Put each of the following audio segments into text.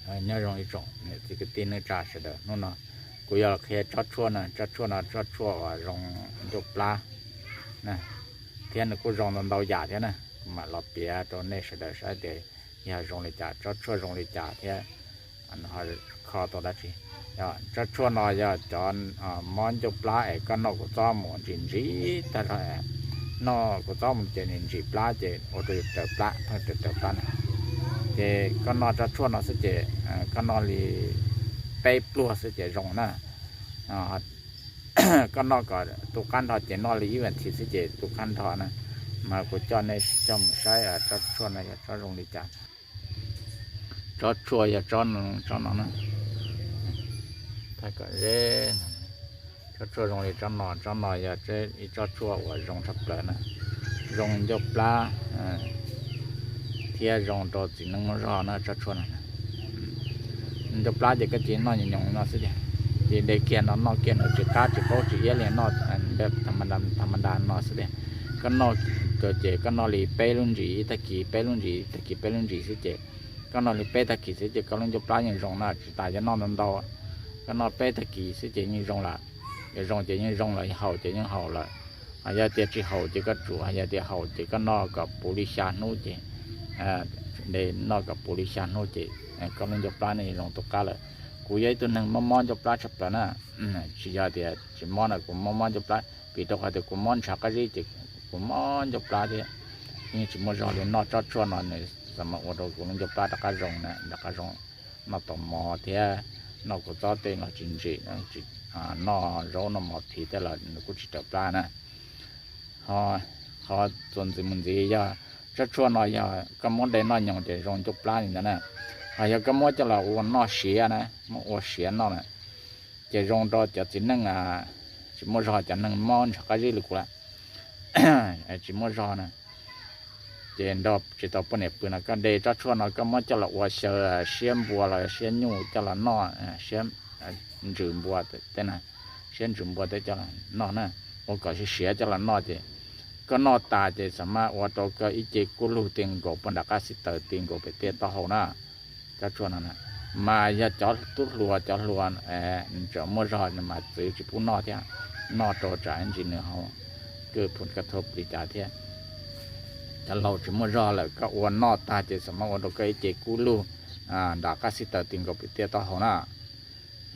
Nyob zoo ib tsoom niam txiv kwv tij neej tsa sawv daws, hnub no kuv yuav los qhia tsob tshuaj na, tsob tshuaj no tsob tshuaj uas zoo ncauj plab na, thiab nws kuj zoo ntau ntau yam thiab na. Kuv mam los piav rau nej sawv daws saib tias yog zoo li cas, tsob tshuaj zoo li cas thiab kho tau dab tsi. Tsob tshuaj no yog cov mob ncauj plab es koj noj kua txob mus ntsim ntsim tag zog, noj kua txob mus ces nws ntsim plab ces ua rau yus raws plab, pheej raws raws plab na. Ces koj noj tsob tshuaj no xwb ces koj noj li peb pluag xwb ces zoo na. Koj noj kom tu qab nrho ces noj li ib vas thiv xwb ces tu qab nrho na. Mas kuv coj nej coj mus saib tsob tshuaj no yog tsob zoo li cas. Tsob tshuaj yog tsob no na. Tsob tshuaj zoo li tsob no, tsob no yog ib tsob tshuaj uas zoo tshaj plaws na, zoo ncauj plab thiab zoo rau txiv neej muaj zog na tsob tshuaj no. Ncauj plab ces koj cia noj nyoos nyoos no xwb tiag, ces de kiag no noj kiag no tsis qab tsis paub tsis iab li, noj tag ma da no xwb tiag. Koj noj ces koj noj li peb lub ntsis ib tag kis, peb lub ntsis ib tag kis, peb lub ntsis xwb ces koj noj li peb tag kis xwb ces koj lub ncauj plab yeej zoo na, tsis tas yuav noj ntau ntau. Koj noj peb tag kis xwb ces yeej zoo lawm. Yog zoo ces yeej zoo lawm, haum ces yeej haum lawm. Yog tias tsis haum ces koj tsum, yog tias haum ces koj noj kom puv li xya hnub ces, de noj kom puv li xya hnub ces koj lub ncauj plab ne zoo tu qab lawm. Kuv yog ib tug neeg mob mob ncauj plab tshaj plaws na, tsis yog tias tsis mob na, kuv mob mob ncauj plab vim rau qhov tias kuv mob ntshav qab zib ces kuv mob ncauj plab thiab. Yeej tsis muaj zog li, noj tsob tshuaj no nws xam mas ua rau kuv lub ncauj plab rov qab zoo na, rov qab zoo. Noj taus mov thiab noj kua txob tej los tsis ntsim, noj zaub noj mov thiv tej los nws kuj tsis raws plab na. Qhov txuas ntxiv mus ntxiv yog tsob tshuaj no yog koj muab de noj nyoos ces zoo ncauj plab li ntawd na. Ho yog koj muab coj los ua noj siav na, muab ua siav noj na, ces zoo rau cov txiv neej tsis muaj zog, cov neeg mob ntshav qab zib li kuv lawm, tsis muaj zog na, ces nrog tsis tau poj niam pw no koj de tsob tshuaj no koj muab coj los ua xyaw siab npua los siab nyuj coj los noj, siab ntsws npua tej na, siab ntsws npua tej coj los noj na, ua kom siav siav coj los noj ces koj noj tas ces xam mas ua rau koj ib ce kub lug ti nkaus puag nram qab xib taws ti nkaus pem tiaj taub hau na. Tsob tshuaj no mas yog cov tub hluas cov hluas tseem muaj zog mas txwv tsis pub noj thiab, noj rau tsam ib ntsis nws ho kwj phu kaj thu li cas thiab. Cov laus tsis muaj zog lawm koj ua noj tag ces xam mas ua rau koj ib ce kub lug nram qab xib taws ti nkaus pem tiaj taub hau na.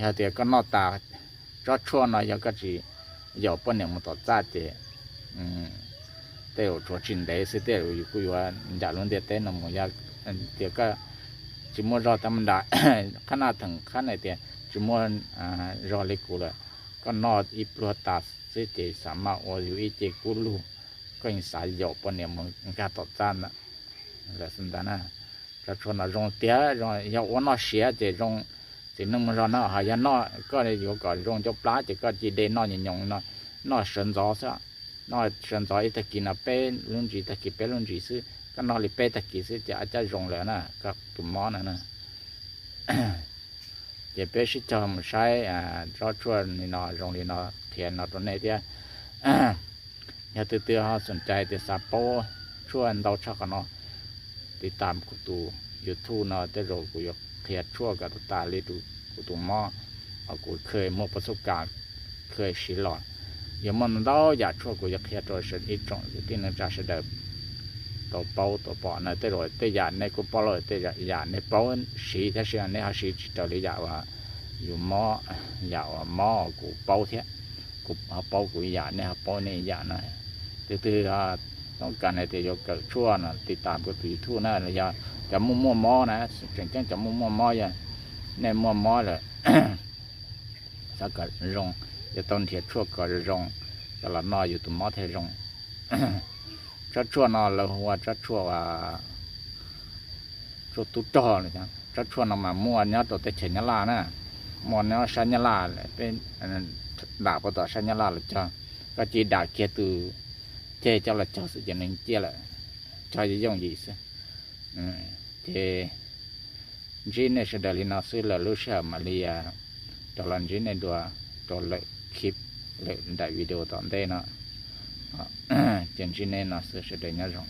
Yog tias koj noj tas tsob tshuaj no yog koj tsis yaum poj niam mus tom txaj ces tej zaum tshuav tsis ntev xwb tej zaum yus kuj yuav ncaim lub ntiaj teb no mus. Yog tias koj tsis muaj zog tag ma nram qhab naj theem qhab na tias tsis muaj zog li kuv lawm, koj noj ib pluag tas xwb ces xam mas ua yus ib ce kub lug, koj yeej xav yaum poj niam mus nkag tom txaj lawm xwb ntag na. Tsob tshuaj no zoo tiag, yog ua noj siav ces zoo, txiv neej muaj zog na. Ho yog noj koj yuav kom zoo ncauj plab ces koj cia de noj nyoos nyoos no, noj sawv ntxov xwb, noj sawv ntxov ib tag kis no peb lub ntsis, tag kis peb lub ntsis xwb, koj noj li peb tag kis xwb ces ab cab zoo lawm na koj tus mob na. Ces peb sib cog mus saib tsob tshuaj li no zoo li no, qhia no rau nej thiab. Yog tus twg ho xoom cai tias xav paub tshuaj ntau tshaj qhov no, tiv tam kuv tus YouTube no tej zaum kuv yuav qhia tshuaj kom tas li kuv tus mob, kuv kha muaj pov xub kam kha siv los. Yuav muaj ntau yam tshuaj kuv yuav qhia rau ib tsoom kwv tij neej tsa sawv daws tau paub tau pom na. Tej zaum tej yam nej kuj paub lawm, tej yam nej paub siv tab sis nej ho siv tsis raws li yam uas yus mob, yam uas mob kuv paub thiab. Kuv ho paub kuv yam, nej ho paub nej yam na. Tus twg toob kas hais tias yuav kawm tshuaj no tiv tam kuv tus YouTube na, los yog cov muaj muaj mob na, tseem ceeb cov muaj muaj mob yog nej muaj mob lawm xav kom zoo, yuav tau nrhiav tshuaj kom zoo, coj los noj yus tus mob thiaj zoo. Tsob tshuaj no lawv hu ua tsob tshuaj, tshuaj tub rog. Tsob tshuaj no mas muaj nyob rau teb chaws Nyab Laj na, muaj nyob sab Nyab Laj, peb dam puag tom sab Nyab Laj los cog, koj cia dam kiag tus ceg coj los cog xwb ces nws ciaj lawm, cog yooj yim xwb. Ces ntsib nej sawv daws li no xwb, lwm lub sij hawm mam li rov los ntsib nej dua rau lwm clip, lwm daim video tom ntej no. Ces ntsib nej no xwb, sawv daws nyob zoo.